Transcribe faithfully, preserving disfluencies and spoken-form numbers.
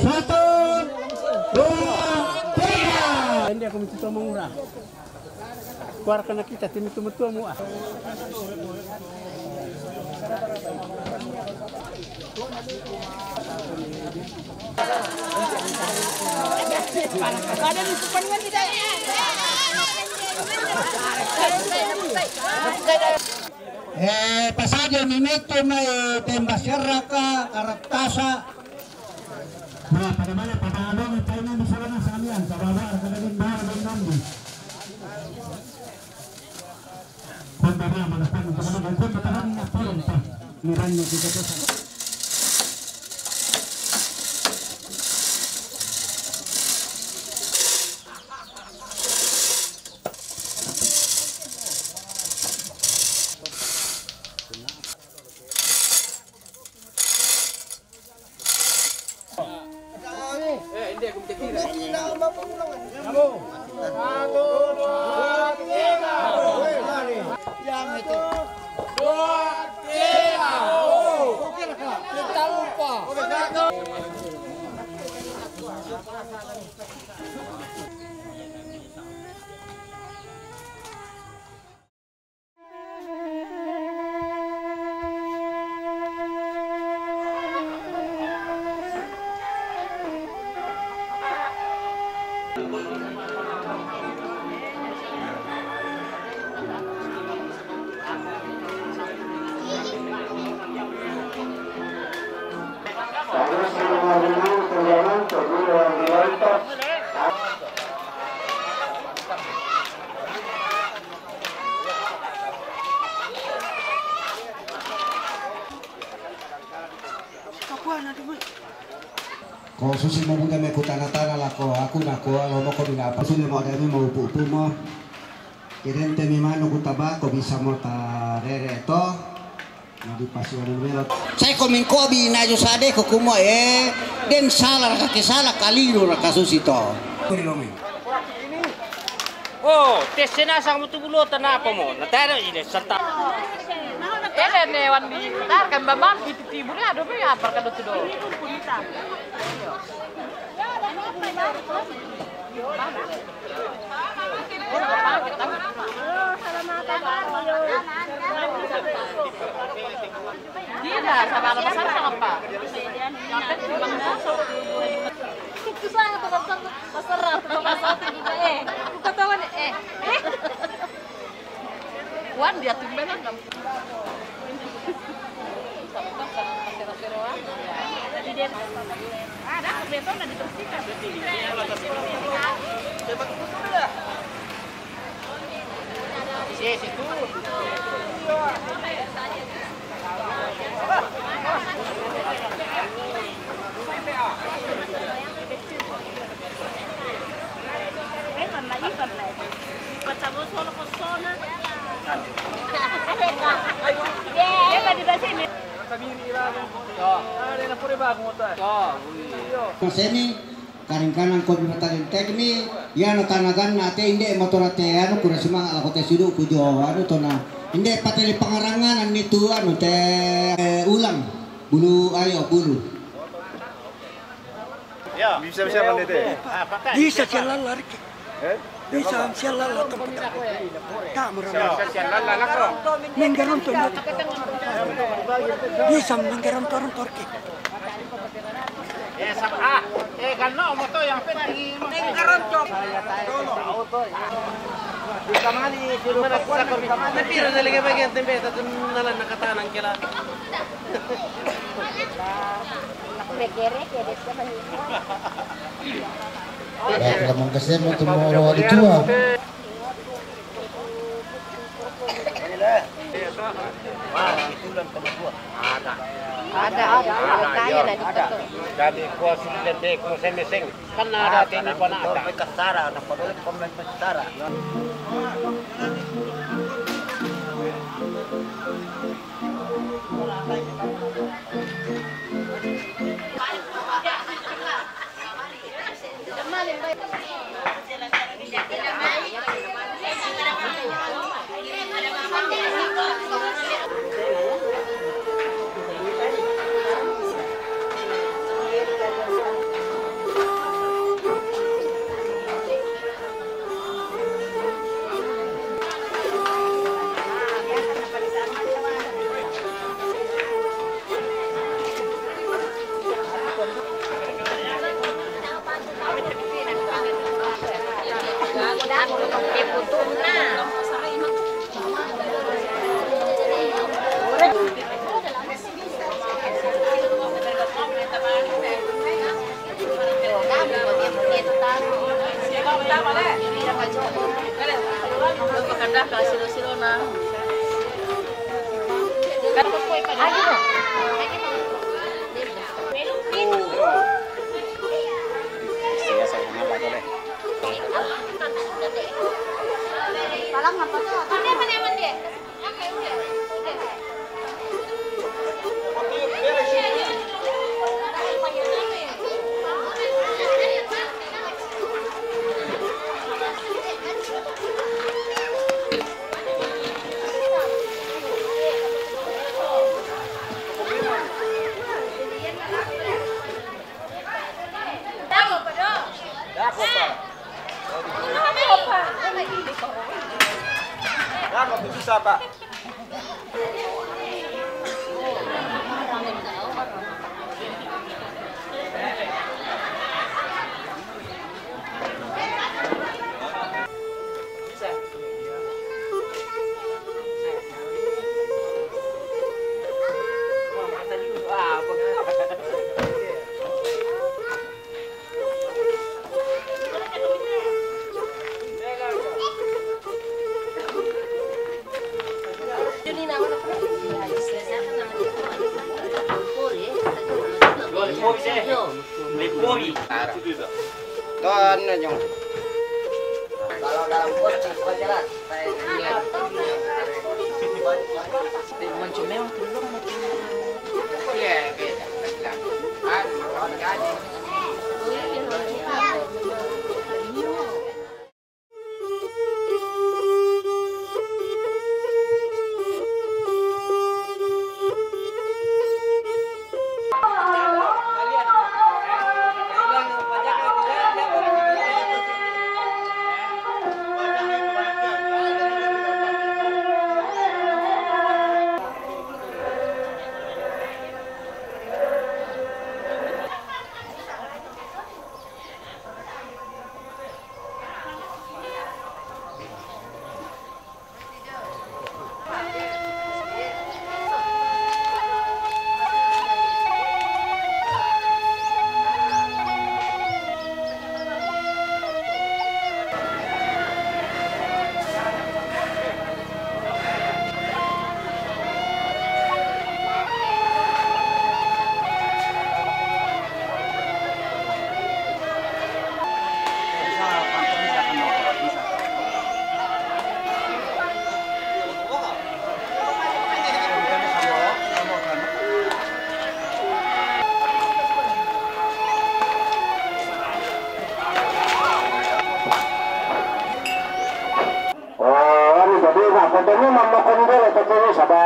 Satu, dua, tiga. Ende aku minta tolong murah. Keluarkan kita, tim itu metua mua. Eh, pasaja mi meto mai tembak serraka, arattasa. Nah, pada mana, pada anu, pada ini bisa mana salian, pada apa, pada ini bawa dengan nanti. Kontra mana, mana, mana, mana, kontra mana, apa, apa, apa. Ini banyak kita tuh. Ko susi mo buda me kutana-tana lako aku nako, lo mo ko bina apa? Susi mo ada mi mo upu-upu mo. Kirente mi manu kutaba ko bisa mo ta rere to. Nadi pasi wanu melo. Sai ko mingkobi na jo sade ko kumo e. Den sala raka ke sala kaliru raka susi to. Ko ni lo mi. Oh, tessena sang mutu bulo tanapa mo. Na tara ile santa. Ele ne wan di tar kan bambam itu tibur ya do me apa ka do tudo. Tidak, sama besar sama apa? Susah tuh besar, besar tuh besar tuh juga eh. Aku ketawa nih eh. Eh. Wan dia tumben kan kamu. Ada beton dan dibersihkan. Seni. Karing kanan ko binatalin tekni, ya no tanagan na te inde motor te anu kura sima lako te sudu ku jo anu tona inde pateli pangarangan ni tu anu te eh, ulang bulu ayo bulu. Bisa bisa kan itu. Bisa jalan lari. Eh? Bisa siya lala tempat. Tak murah. Siya lala lako. Menggaron to. Bisa menggaron to torki. Eh, sab ah, eh, kan no moto yang pena di menggaron to. Di kamani, di mana kita kamani. Tapi ada lagi bagian tempe, tapi nalan nakatanan kila. Reke-reke de siya mangiwan. Kaya ka lamang kasi mo tumoro di tua. Ada, ada, ada, kaya na di ada. Dami ko sila de ko sa missing. Kan ada tini pa na ata. May kasara, napadulit pa may kasara. Don na nyong. Kalau dalam pot, wajar. Oh, anu jadi, nah, fotonya mama kondel, fotonya siapa?